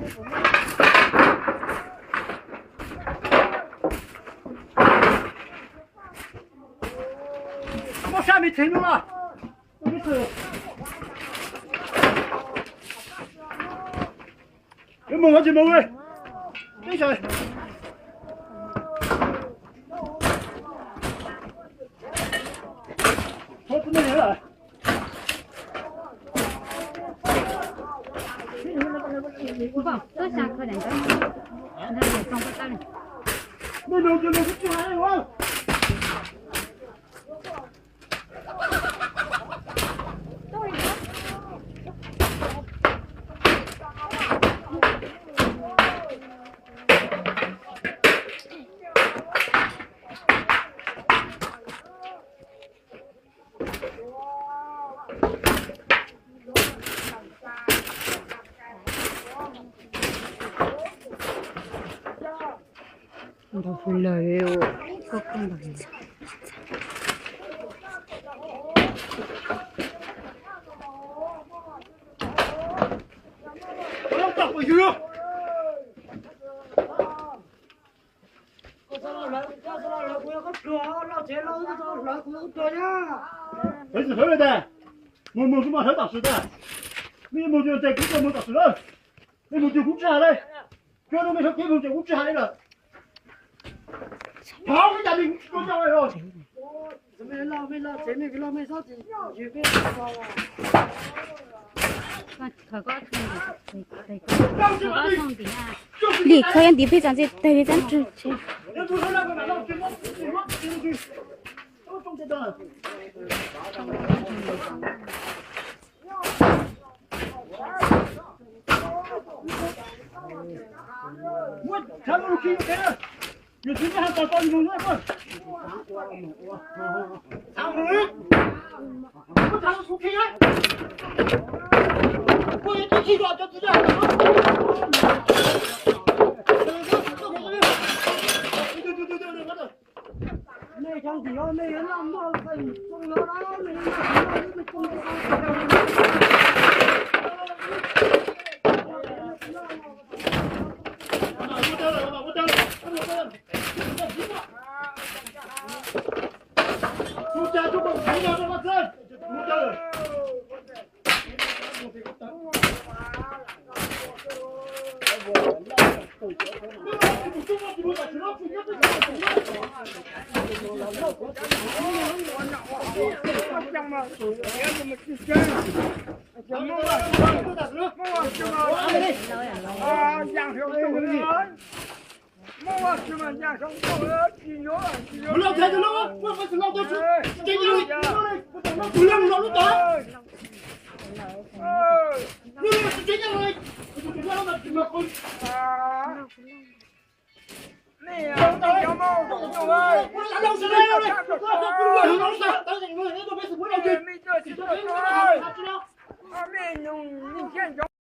Muab sab me thev no los. Mus tsis mus. Ntau hlo lawm, koj koj ntau. Hlawv tsis hlawv li tas, mus mus kuv mam hlawv tam sim tas, nej mus tes kuv mus tam sim lawm, nej mus tes kuv tsis hais li, cuab rau nej sab kev mus tes kuv tsis hais li lawm. Thov ib yam li kuv tsis tau coj li os. Lim kho yog ntiv peb txog ntxiv tawg li txab tsw tse.